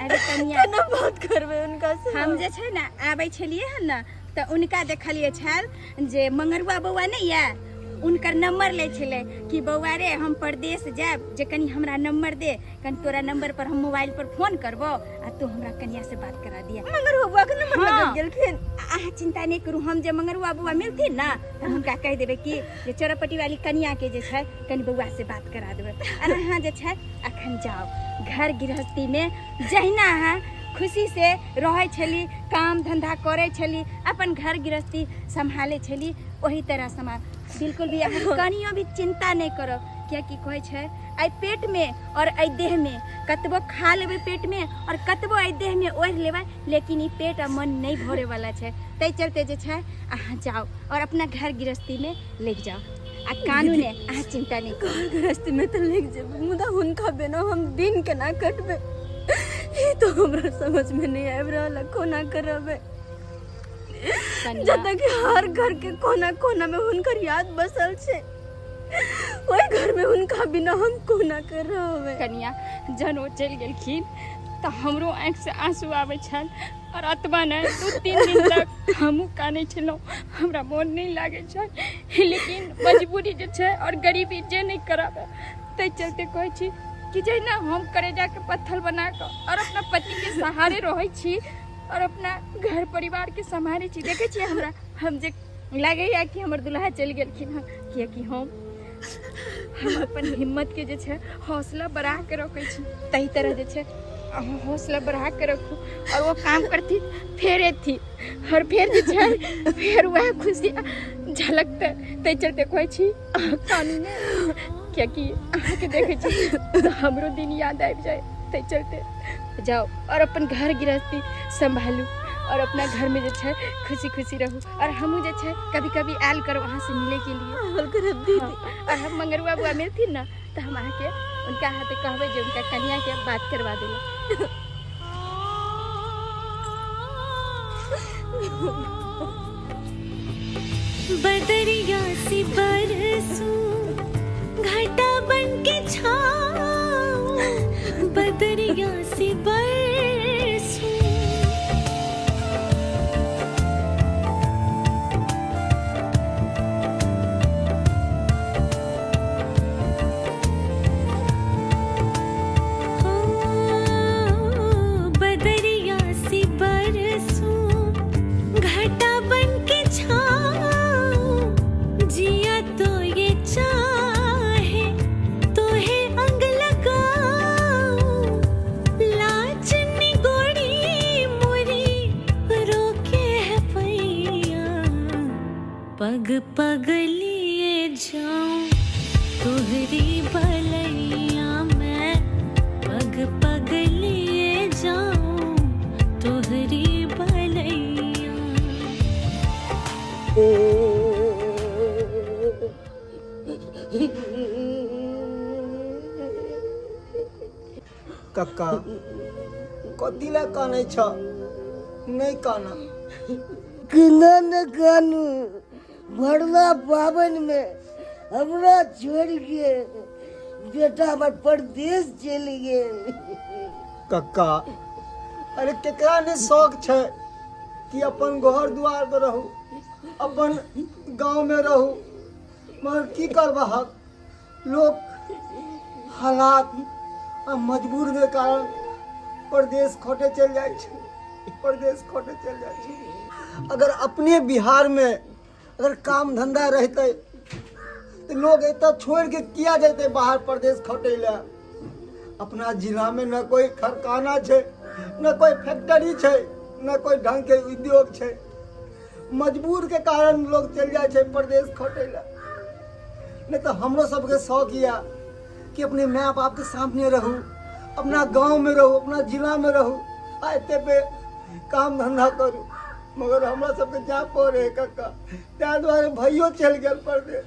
अरे कनिया, केना बात करबै हुनका से? हम जे छै ने आबै छलियै हन ने तऽ उनका देखलियै छल जे मंगरुआ बौआ नहि यऽ, उनकर नंबर लै छलै कि बौआ रे हम परदेश जायब, जे कनि हमरा नंबर दे, कनि तोरा नंबर पर हम मोबाइल पर फोन करबो आ तू हमरा कनिया से बात करा दिया। मंगरुआ बौआ के नंबर हाँ। लग गेलखिन? अहाँ चिंता नहि करू, हम जे मंगरुआ बौआ मिलथिन ने तऽ हुनका कहि देबै कि जे चोरापट्टी वाली कनिया के जे छै कनि बौआ से बात करा देबै। और अहाँ जे छै अखन जाओ घर गृहस्थी में, जहिना अहाँ खुशी से रहै छली, काम धंधा करै छली, अपन घर गृहस्थी सम्हालै छली, ओही तरह सम्हाल। बिल्कुल भी अहाँ कनियो भी चिंता नहि करब, कियाकि कहै छै एहि पेट में और एहि देह में कतबो खा लेबै पेट में और कतबो एहि देह में ओढ़ि लेबै, लेकिन ई पेट आ मन नहि भरे वाला छै। ताहि चलते जे छै अहाँ जाओ और अपना घर गृहस्थी में लागि जाओ आ कानू ने, अहाँ चिंता नहि करू। घर गृहस्थी में तऽ लागि जेबै, मुदा हुनका बिना हम दिन केना कटबै, ई तऽ हमरा समझ में नहि आबि रहल है कोना करबै। कनिया, जतऽ कि हर घर के कोना कोना में हुनकर याद बसल छै, ओहि घर में हुनका बिना हम कोना कर रहबै? कनिया, जहन ओ चलि गेलखिन तऽ हमरो आँखिसँ आंसू आबै छल और अतबा नहि, 2-3 दिन तक हमहूँ कानै छलहुँ, हमरा मोन नहि लागै छल, लेकिन मजबूरी जे छै और गरीबी जे नहि कराबै, ताहि चलते कहै छी कि जहिना हम करेजाके पत्थर बना कऽ और अपना पतिके सहारे रहै छी और अपना घर परिवारके सम्हारै छी, देखै छियै हमरा हम जे लागैए कि हमर दुल्हा चलि गेलखिन हँ, कियाकि हम अपन हिम्मतके जे छै हौसला बढ़ा के रखै छी, ताहि तरह जे छै अहाँ हौसला बढ़ा के रखू और वो काम करती फेर एथी और फेर जे छै फेर वएह खुशी झलकतै। ताहि चलते कहै छी अहाँ कानू नहि, कियाकि अहाँके देखै छी तऽ हमरो दिन याद आबि जाय। ताहि चलते जाउ और अपन घर गृहस्थी सम्भालू और अपना घर में जे छै खुशी खुशी रहू और हमहूँ जे छै कभी कभी आयल करब अहाँ से मिले के लिए। आयल करब दीदी। हाँ, और हम मंगरुआ बुआ मिलथिन ना तऽ हम अहाँके उनका हाथे कहबै जे उनका कनिया के बात करवा देला। बदरिया सी बरसू, घटा बन के छाऊं, बदरिया सी बरसू। हो बदरिया सी बरसू, घटा बन के छाऊं, जिया तो ये चाहे तो है अंग लगाऊं, लाज निगोड़ी मोरी रोके है पैया, पग पग लिए जाऊं तोहरी बलैया मैं, पग पग लिए जाऊं तोहरी बलैया। कक्का, कथी लए कानै छ? नहि काना। केना ने कानू, भरला पाबनिमे हमरा छोड़ि के बेटा हमर परदेश चलि गेल। कक्का, अरे केकरा ने शौक छै कि अपन घर दुआर पर रहू, अपन गाँव में रहू, मगर की करबहक, लोग हालात आ मजबूर के कारण परदेश खटे चलि जाइ छै, परदेश खटे चलि जाइ छै। अगर अपने बिहार में अगर काम धंधा रहतै तऽ लोग एतऽ छोड़ि के किया जेतै बाहर परदेश खटै लए? अपना जिला में न कोई कारखाना छै, न कोई फैक्ट्री छै, न कोई ढंग के उद्योग छै। मजबूर के कारण लोग चलि जाइ छै परदेश खटै लए। नहीं तो हमरो सबके शौक यऽ कि अपने माय बाप के सामने रहू, अपना गाँव में रहू, अपना जिला में रहू आ एते पे काम धंधा करू, मगर हमरा सबके जाय पड़े कक्का, ताहि दुआरे भैयो चलि गेल परदेश।